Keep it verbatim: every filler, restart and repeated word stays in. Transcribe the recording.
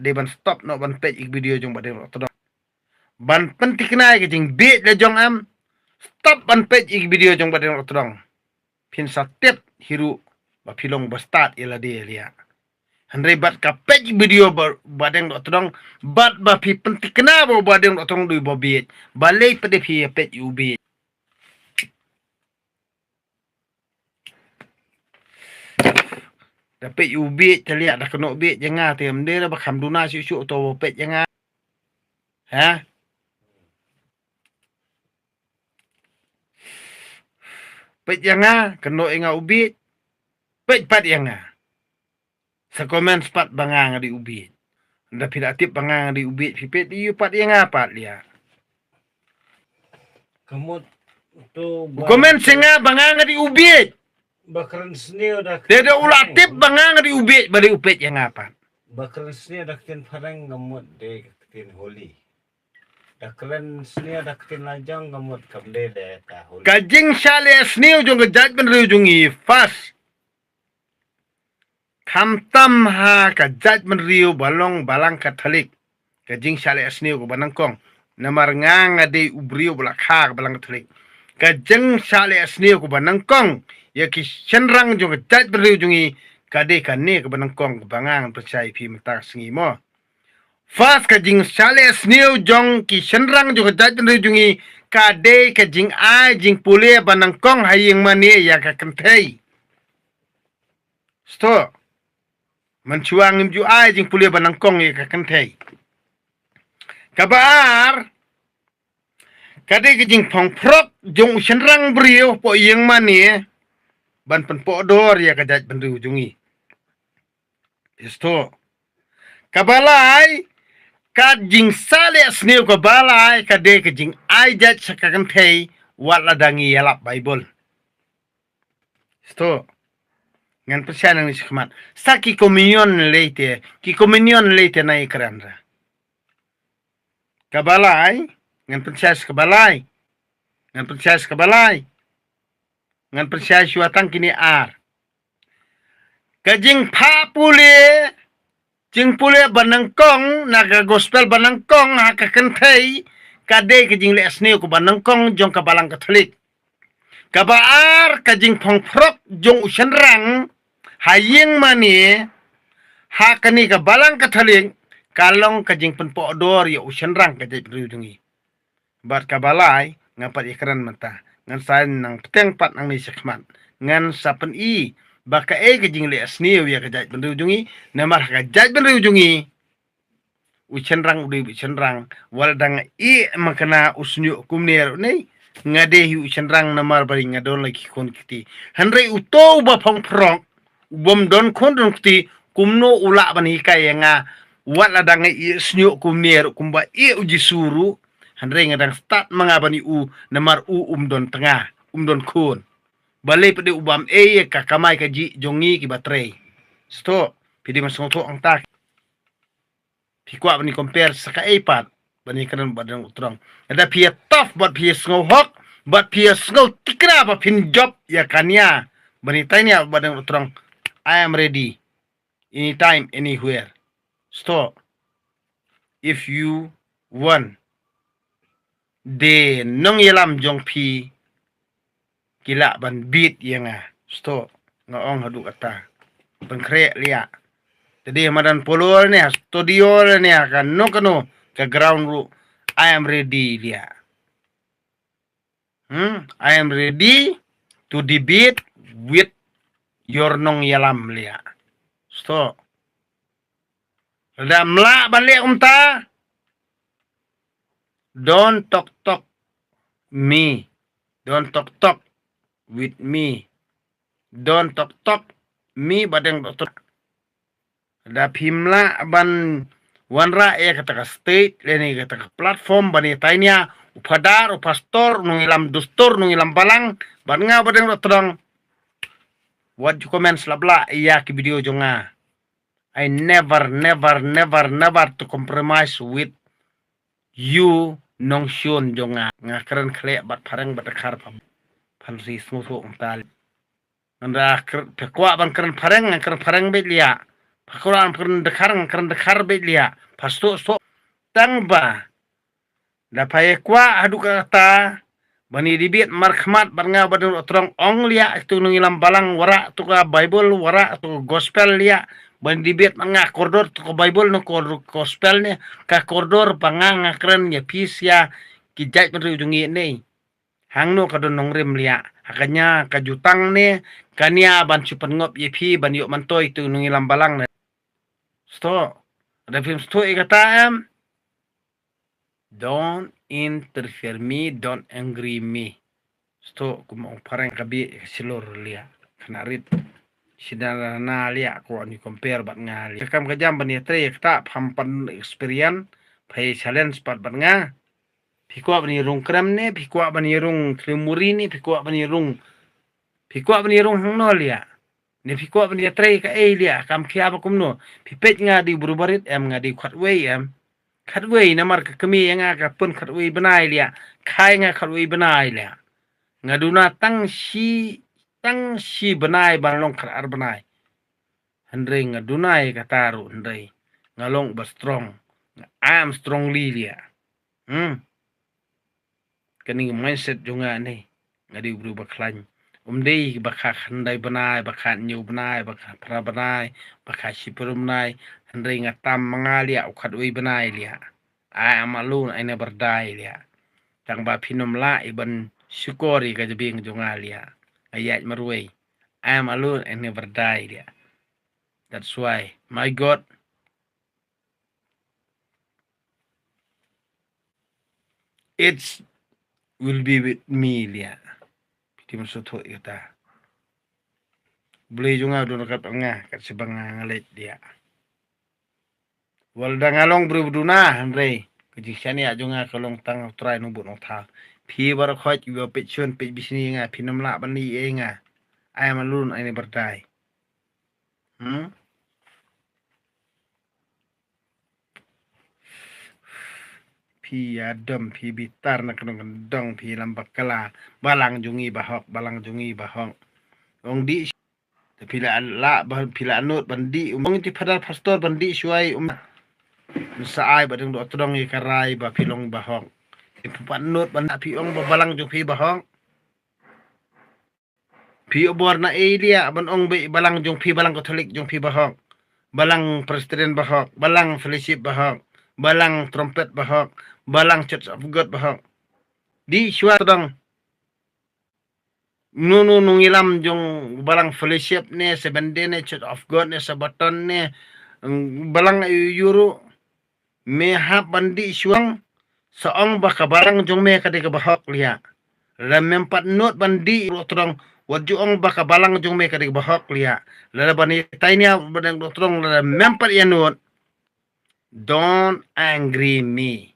Dei ban stop noh ban peit ïa ki video jong Bah Deng Dohtdong. Ban pynthikna ïa ka jingbieit la jong em. Stop ban peit ïa ki video jong Bah Deng Dohtdong. Phin sa tip hi ruh ba phi long ba stad ïa lade ïa liah. Hynrei bad ka peit video ba, Bah Deng Dohtdong, bad ba phi pynthikna ba Bah Deng Dohtdong dei ba bieit. Balei pat de phi ïa peit ïa u bieit. Da peit ïa u bieit te liah, da kynnoh bieit ïa nga te, ym dei ba kham duna shuh shuh to ba peit ïa nga. Ha? Peit ïa nga, kynnoh ïa nga u bieit. Peit pat ïa nga. Sa comment pat ba nga nga dei u bieit. Da phi la tip ba nga nga dei u bieit, phi peit ïa u pat ïa nga pat liah. Ka mut to ba comment sha nga ba nga nga dei u bieit. Ba kren sniew da. Te da u la tip ba nga nga dei u bieit, ba dei u peit ïa nga pat. Ba kren sniew da ktien phareng ka mut de ka ktien holi. Da kren sniew da ktien lajong ka mut kam dei de ka holi. Ka jingshah leh sniew jong ka jaitbynriew jong ngi first. Khamtam ha ka jaitbynriew ba long balang Katholik. Ka jingshah leh sniew kaba nyngkong. Namar nga nga dei u briew ba la kha ka balang Katholik. Ka jingshah leh sniew kaba nyngkong ïa ki shynrang jong ka jaitbynriew jong ngi, ka dei kane kaba nyngkong kaba nga ngan pynshai ïa phi mynta ka sngi mo. First, ka jingshah leh sniew jong ki shynrang jong ka jaitbynriew jong ngi, ka dei ka jingai jingpule ba nyngkong ha ïing mane ïa ka kynthei. Sto. Mynshuwa ngim ju ai jingpule ba nyngkong ïa ka kynthei. Kaba ar, ka dei ka jingphongphrok jong u shynrang briew hapoh ïing mane ban pynpohdor ïa ka jaitbynriew jong ngi. Sto. Kaba lai, ka jingshah leh sniew kaba lai ka dei ka jingai jait sha ka kynthei wat la dang ïalap Baibl. Sto. Ngan pynshai nangne shakhmat. Sa ki communion lei te, ki communion lei te nai kren ra. Kaba lai, ngan pynshai sa kaba lai. Ngan pynshai sa kaba lai. Ngan pynshai shuwa tang kine ar. Ka jingphah pule, jingpule ba nyngkong, na ka gospel ba nyngkong, ha ka kynthei, ka dei ka jingleh sniew kaba nyngkong jong ka balang Katholik. Kaba ar, ka jingphongphrok jong u shynrang ha ïing mane ha kane ka balang Katholik, ka long ka jingpynpohdor ïa u shynrang ka jaitbynriew jong ngi. Bad kaba lai, ngan pat ïakren mynta. Ngan sa nang pteng pat nangne shakhmat. Ngan sa pyni ba kaei ka jingleh sniew ïa ka jaitbynriew jong ngi, namar ha ka jaitbynriew jong ngi, u shynrang u dei u shynrang, wat la dang ïeh makna u shñiuh kumne ruh ne, nga dei hi u shynrang namar ba nga don la ki khun ki kti. Hynrei uto uba phongphrok, u bym don khun don kti, kumno u lah ban hikai ïa nga, wat la dang ïeh shñiuh kumne ruh, kumba ïeh u Jisu ruh, hynrei nga dang stad ma nga ban ïeh u, namar u um don tnga, um don khun. Balei pat de u bam ei ïa ka kamai kajih jong ngi kiba trei. Sto, phi dei ban sngewthuh hangta. Phi kwah ban ïa compare sa kaei pat ban ïakren bad Bah Deng Dohtdrong. Lada phi ïa tough bad phi ïa sngewhok bad phi ïa sngewtikna ba phin jop ïa ka nia ban ïa tainia bad Bah Deng Dohtdrong. I am ready anytime, anywhere. Sto. If you want. De nongïalam jong phi ki lah ban beat ïa nga. Sto, nga ong haduh kata. Pynkhreh liah. Te dei madan polo ne ha studio ne ha kano kano ka ground ruh. I am ready liah. Hmm, I am ready to debate with your nongïalam liah. Sto. Lada mlah ban leh kumta. Don't talk talk me. Don't talk talk with me. Don't talk talk me Bah Deng Dohtdrong. Lada phim lah ban wanrah ïa kata ka stage lane kata ka platform ban ïa tainia u phadar, u pastor, u nongïalam dustur, u nongïalam balang bad nga Bah Deng Dohtdrong. Wat ju comment slap lah ïa ki video jong nga. I never, never, never, never to compromise with you nongshun jong nga. Nga kren khleh bad phareng bad dkhar pha. Phan ri sngewthuh ong tal. Ngan da kr-, phi kwah ban kren phareng, ngan kren phareng beit liah. Pha kwah kren dkhar, kren dkhar beit liah. Pha stok stok. Tang ba da pha ïa kwah haduh katta ban ïa debate markhmat bad nga bad u Nongtrong, ong liah, tu nongïalam balang, wanrah tu ka Bible, wanrah tu ka gospel liah. Ban debate ma nga, kordor tu ka Bible ne kordor gospel ne, ka kordor ba nga nga kren ïa phi sha ki jait bynriew jong ngi ne. Hangno ka don nongrim liah? Ha ka nia ka jutang ne ka nia ban shu pynngop ïa phi ban ïoh myntoi tu nongïalam balang ne? Stok. Da phim stok ïa kata em. Don't interfere me, don't angry me. Stok, kum ong phareng ka bih ka shlur liah. Khynnah rit. Shisha na liah, ko ani compare bad nga liah. Ka kam ka jam ban ïatrei ïa kata, pham pan experience, pha ïa challenge pat bad nga. Phi kwah ban ïa rung krem ne, phi kwah ban ïa rung khlem muri ne, phi kwah ban ïa rung, phi kwah ban ïa rung hangno liah? Ne phi kwah ban ïatrei kaei liah? Kam khia ba kumno? Phi peit nga dei u briew barit em, nga dei u khatwei em? Khatwei namar ka kmie ïa nga ka pun khatwei bnai liah. Kha ïa nga khatwei bnai liah. Nga duna tang shi, tang shi bnai ban long khatar bnai. Hynrei nga duna ïa kata ruh hynrei nga long ba strong. Nga am strongly liah. Hmm. Kane ka mindset jong nga ne, nga dei u briew ba khlaiñ. Um dei ba kha khyndai bnai, ba kha hynñiew bnai, ba kha phra bnai, ba kha shiphew bnai. Hynrei nga tam ma nga liah u khatwei bnai liah. I am alone, I never die liah. Tang ba phin ym lah ïa ban shukor ïa ka jabieng jong nga liah. Nga ïaid marwei. I am alone, I never die liah. That's why, my God, it will be with me liah. Phi tim shu thoh ïa kata. Blei jong nga u don ryngkat bad nga, kat shaba nga nga leit liah. Wat la da nga long briew ba duna hynrei ka jingshaniah jong nga ka long tang U Trai Nongbud Nongthaw. Phi baroh khoit kiba peit shun peit bishni ïa nga, phin ym lah ban leh ei ïa nga. I am alone, I never die. Hmm? Phi ïadom, phi bitar na ka dong ka dong, phi lam bakla. Balang jong ngi bahok, balang jong ngi bahok. Ong dih, te phi la, la, ba, phi la nud ban dih. Ong ïa ti phadar pastor ban dih shuwa, um. Sa ai ba dang doh tdong ïa ka rai ba phi long bahok. Te phi pat nud ban dih, phi ong ba balang jong phi bahok. Phi ïoh bor na ei liah ban ong ba balang jong phi, balang Katholik jong phi bahok, balang Presbyterian bahok, balang Fellowship bahok, balang Trumpet bahok, balang Church of God bahok? Dih shuwa tdong. Uno uno nongïalam jong balang Fellowship ne, Seventh Day ne, Church of God ne, Sabbaton ne, mm, balang aiu ruh. Me hap ban dih shuwa, sa ong ba ka balang jong me ka dei ka bahok liah. Lada mem pat nud ban dih ruh tdong, wat ju ong ba ka balang jong me ka dei ka bahok liah. Lada ban ïatai nia ba dang ruh tdong, lada mem pat ïa nud. Don't angry me.